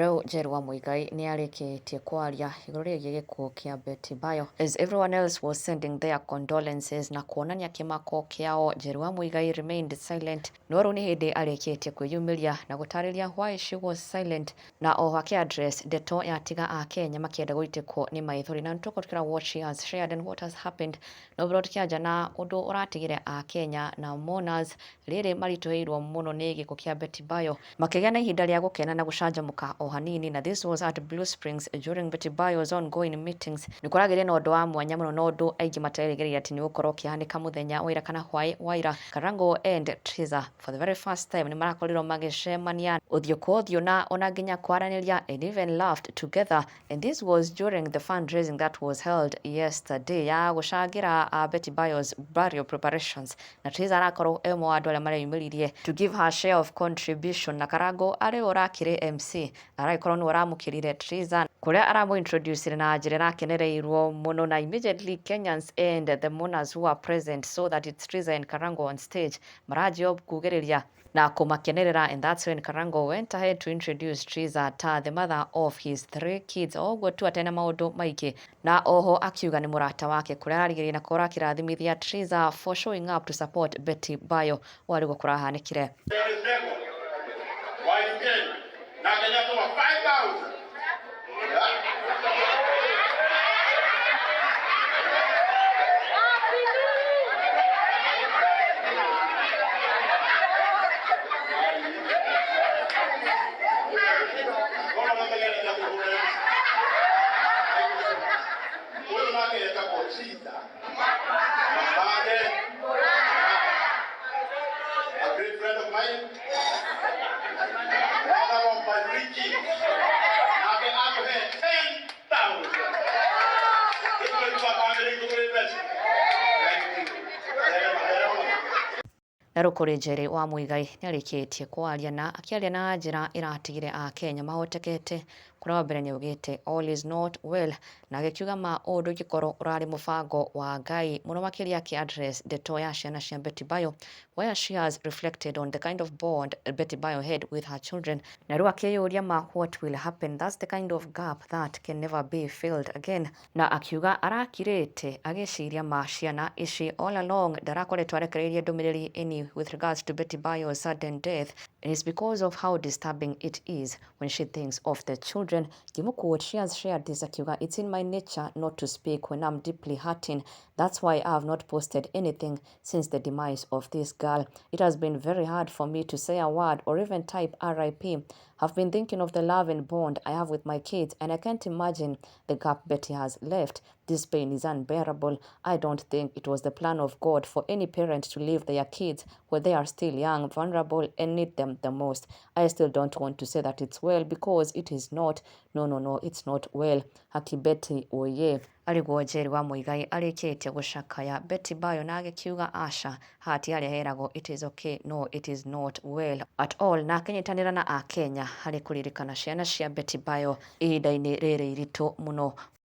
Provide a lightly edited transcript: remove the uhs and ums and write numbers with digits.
Rĩu Njeru wa Muigai nĩ arĩkĩtie kwaria igũrũ rĩgiĩ gĩkuũ kĩa Betty Bayo, as everyone else was sending their condolences na kuonania kĩmako kĩao, Njeru wa Muigai remained silent. No rĩu nĩ hĩndĩ arĩkĩtie kwĩyumĩria na gũtarĩria why she was silent, na oho akĩ address ndeto ya tiga a Kenya makĩenda gũitĩkwo nĩ maithori. Na nĩtũgũtwĩra what she has shared and what has happened. No mbere tũkĩanjia na ũndũ ũratigire a Kenya na mourners rĩrĩ maritũhĩirwo mũno nĩ gĩkuũ kĩa Betty Bayo makĩgĩa na ihinda rĩa gũkena na gũcanjamũka o hanini. Na this was at Blue Springs during Betty Bayo's ongoing meetings. Nĩ kũragĩire na ũndũ wa mwanya mũno na ũndũ aingĩ materĩgĩrĩire atĩ nĩ ũgũkorwo ũkĩhanĩka mũthenya wa ira kana hwaĩ wa ira. Karango and Triza for the very first time nĩ marakorirwo magĩcemania ũthiũ kwa ũthiũ na ona nginya kwaranĩria and even laughed together. And this was during the fundraising that was held yesterday ya gũcangĩra Betty Bayo's burial preparations. Na Triza arakorwo e ũmwe wa andũ arĩa mareyumĩririe to give her share of contribution, na Karango arĩ we ũrakĩrĩ MC, aragĩkorwo nĩwe ũramũkĩrire Triza kũrĩa aramũ-introduce na njĩra ĩrakenereirwo mũno. Na immediately Kenyans and the mourners who are present saw that it's Triza and Karango on stage, maranjia kugĩrĩria na kũmakenerera. And that's when Karango went ahead to introduce Triza ta the mother of his three kids, o ũguo tu atena maũndũ maingĩ, na oho akiuga nĩ mũrata wake, kũrĩa ararigĩrĩria na korwo akĩrathimithia Triza for showing up to support Betty Bayo. Warĩguo kũrahanĩkire. Wa UK na Kenya tuma 5000. Ũyũ nake etagwo Triza Mabage, a great friend of mine, mother of my three kids. Nake akũhe 10,000. Ĩtũraigua bamĩrĩ itũ kũrĩ mbeca. Thank you. Hera mũno. Na rĩu kũrĩ Njeri wa Muigai nĩ arĩkĩtie kwaria, na akĩaria na njĩra ĩratigire a Kenya mahotekete, kũrĩa wa mbere nĩ augĩte all is not well, na agĩkiuga ma ũndũ ũngĩkorwo ũrarĩ mũbango wa Ngai mũno makĩria, akĩ address ndeto ya ciana cia Betty Bayo, where she has reflected on the kind of bond Betty Bayo had with her children. Na rĩu akĩyũria ma what will happen, that's the kind of gap that can never be filled again. Na akiuga arakirĩte agĩciria ma ciana ici all along ndarakoretwo arekereirie ndũmĩrĩri any with regards to Betty Bayo's sudden death, and it's because of how disturbing it is when she thinks of the children. Ngĩmũquote, she has shared this akiuga, "It's in my nature not to speak when I'm deeply hurting. That's why I have not posted anything since the demise of this girl. It has been very hard for me to say a word or even type RIP. I've been thinking of the love and bond I have with my kids, and I can't imagine the gap Betty has left. This pain is unbearable. I don't think it was the plan of God for any parent to leave their kids when they are still young, vulnerable, and need them the most. I still don't want to say that it's well, because it is not. No, no, no, it's not well. Haki Betty oye." Arĩguo Njeri wa Muigai arĩkĩtie gũcakaya Betty Bayo, na agĩkiuga aca hati harĩa heragwo it is okay, no, it is not well at all, na akĩnyitanĩra na akenya harĩ kũririkana ciana cia Betty Bayo ihinda-inĩ rĩrĩ iritũ mũno.